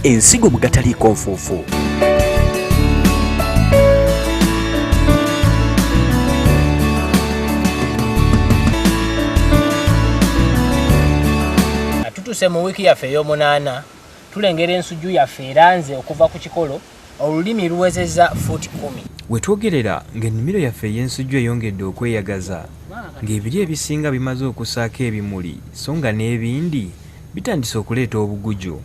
Ensigo mu gataliiko nfuufu. Tutuse mu wiiki yaffe ey'omunaana, tulengera ensujju yaffe eranze okuva ku kikolo, olulimi luwezezza fuuti 10. We twogerera ng'ennimiro yaffe ey'ensujju eyongedde okweyagaza, ng'ebiryo ebisinga bimaze okussaako ebimuli so nga n'ebindi bitandise okuleeta obuguju.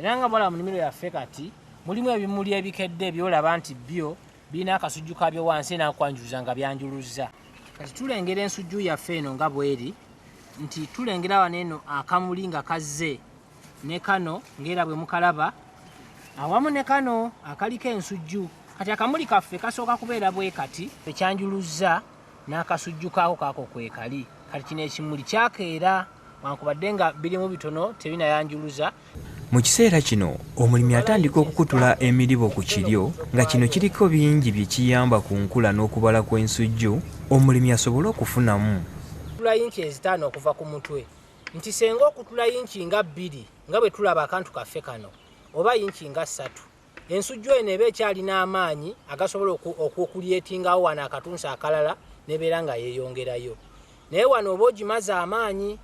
Era nga bw'olaba mu nnimiro yaffe kati mulimu ebimuli ebikedde by'olaba nti byo birina akasujju kaabyo wansi n'akwanjuluza nga byanjuluzza. Kati tulengera ensujju yaffe eno nga bw'eri nti tulengera wano eno akamuli nga kazze ne kano ng'era bwe mukalaba awamu ne kano akaliko ensujju. Kati akamuli kaffe kasooka kubeera bwe kati ekyanjuluzza n'akasujju kaako kaako kwekali. Kati kino ekimuli kyakeera wankubadde nga birimu bitono tebinayanjuluza. Mu kiseera kino omulimi atandika okukutula emiribo ku kiryo nga kino kiriko bingi bye kiyamba ku nkula n'okubala kw'ensujju omulimi asobole okufunamu. Tula yinki ezitaano okuva ku mutwe nti senga okutula yinki nga 2 nga bwe tulaba akantu kaffe kano oba yinki nga 3 ensujju eno eba ekyalina amaanyi agasobola okulyetingawo wano akatunsi akalala nebeera nga yeeyongerayo, naye wano oba ogimaze amaanyi.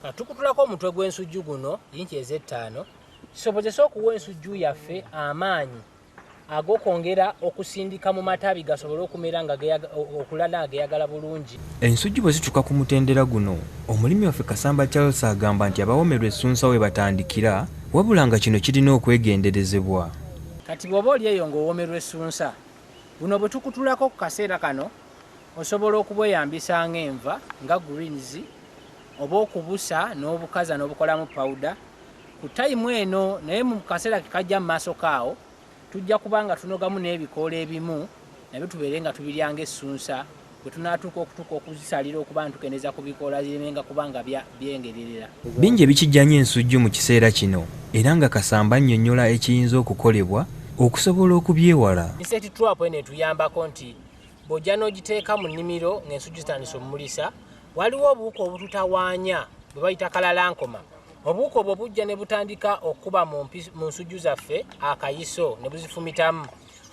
Katukutulako omutwe gw'ensujju guno yinki ez'ettaano kisobozese okuwa ensujju yaffe amaanyi ag'okwongera okusindika mu matabi gasobole okumera nga okulala nga geeyagala bulungi. Ensujju bwe zituuka ku mutendera guno, omulimi waffe Kasamba Charles agamba nti abawomerwa essunsa we batandikira, wabula nga kino kirina okwegenderezebwa. Kati bw'oba oli eyo ng'owomerwa essunsa, buno bwe tukutulako ku kaseera kano osobola okubweyambisa ng'enva nga greens oba okubusa n'obukaza n'obukolamu powder ku tayimu eno, naye mu kaseera ke kajja mu maaso kaawo tujja kuba nga tunogamu n'ebikoola ebimu nabyo tubeere nga tubirya ng'essunsa bwe tunaatuuka okutuuka okuzisalira okuba ntukendeeza ku bikoola ziremenga kuba nga byengererera. Bingi ebikijjanya ensujju mu kiseera kino era nga Kasamba annyonnyola ekiyinza okukolebwa okusobola okubyewala. Insect trap eno etuyambako nti bw'ojja n'ogiteeka mu nnimiro ng'ensujju zitandise omulisa, waliwo obuwuka obututawaanya bwe bayita kalalankoma. Obuwuka obwo bujja ne butandika okukuba mu nsujju zaffe akayiso ne buzifumitamu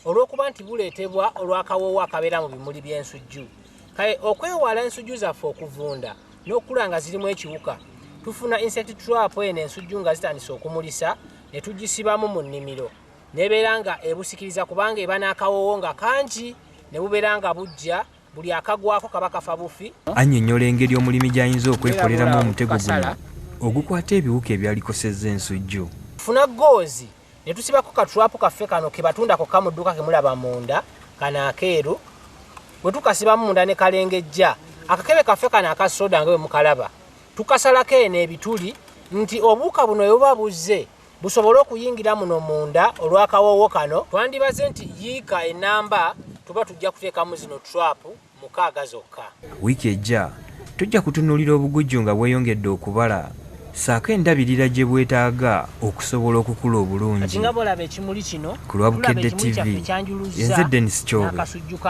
olw'okuba nti buleetebwa olw'akawoowo akabeera mu bimuli by'ensujju. Kale okwewala ensujju zaffe okuvunda n'okukula nga zirimu ekiwuka, tufuna insect trap eno ensujju nga zitandise okumulisa ne tugisibamu mu nnimiro n'ebeera nga ebusikiriza kubanga eba n'akawoowo nga kangi ne bubeera nga bujja buli akagwako kaba kafa bufi. Annyonnyola engeri omulimi gy'ayinza okwekoleramu omutego guno ogukwata ebiwuka ebyalikosezza ensujju. Tufuna goozi ne tusibako katrap kaffe kano ke batunda kokka mu dduuka ke mulaba munda kano akeeru, bwe tukasibamu munda ne kalengejja akakebe kaffe kano aka soda nga bwe mukalaba tukasalako eno ebituli nti obuwuka buno bwe buba buzze busobole okuyingira muno munda olw'akawoowo kano. Twandibaze nti yiika ennamba tuba tujja kuteekamu zino trap 6 zokka. Wiiki ejja tujja kutunuulira obugujju nga bweyongedde okubala ssaako endabirira gye bwetaaga okusobola okukula obulungi. Kati nga bw'olaba ekimuli kino, Ku lwa tulaba Bukedde ekimuli TV, kyaffe kyanjuluzza yenze Dennis Kyobe. n'akasujju ka